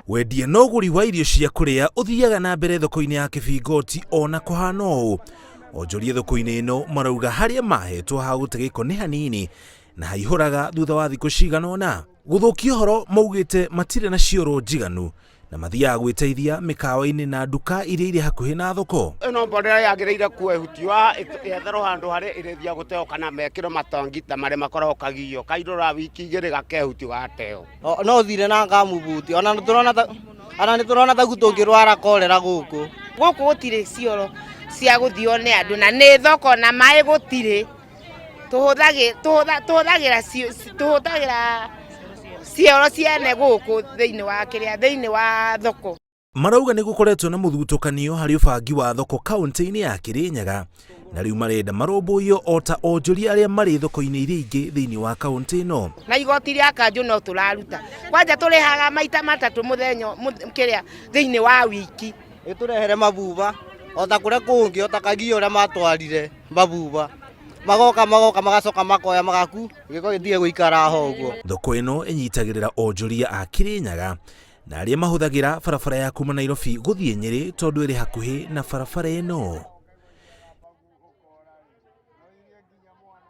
Wendia na ũgũri wa irio cia kũrĩa ũthiaga na mbere thoko-inĩ ya Kĩbingoti ona kũhana ũũ. Onjoria thoko-inĩ ĩno marauga harĩa mahetwo ha gũte gĩko nĩ hanini na haihũraga thutha wa thikũ cigana ũna. Gũthũkia ũhoro maugĩte matirĩ na cioro njiganu na mathiaga gwĩteithia mĩkawa-inĩ na nduka iria irĩ hakuhĩ na thoko. Ĩno mborera yagĩrĩire kwehutio yetherwo handũ harĩa ĩrĩthiaga gũteo kana mekĩrwo matangi ta marĩa makoragwo kagio kairũra wiki igĩrĩ gakehutio gateo. No thire na ngamubuti ona nĩtũrona ta ona nĩtũrona ta tũngĩrwara korera gũkũ. Gũkũ gũtirĩ cioro cia gũthio nĩ andũ na nĩ thoko na maĩ gũtirĩ. Tũhũthagĩra tũhũthagĩra cioro ciene gũkũ thĩinĩ wa kĩrĩa thĩinĩ wa thoko. Marauga nĩ gũkoretwo na mũthutũkanio harĩ ũbangi wa thoko kaũntĩ-inĩ ya Kirinyaga na rĩu marenda marũmbũiyo o ta onjoria arĩa marĩ thoko-inĩ iria ingĩ thĩinĩ wa kaũntĩ ĩno. Na igoti rĩa kanjũ no tũraruta kwanja tũrĩhaga maita matatũ mũthenya kĩrĩa thĩinĩ wa wiki. Ĩtũrehere mabuba o ta kũrĩa kũngĩ o ta Kagio ũrĩa matwarire mabuba magoka magoka magacoka makoya magaku gĩko gĩtige gũikara ho ũguo. Thoko ĩno ĩnyitagĩrĩra onjoria a Kirinyaga na arĩa mahũthagĩra barabara ya kuma Nairobi gũthiĩ Nyĩrĩ tondũ ĩrĩ hakuhĩ na barabara ĩno.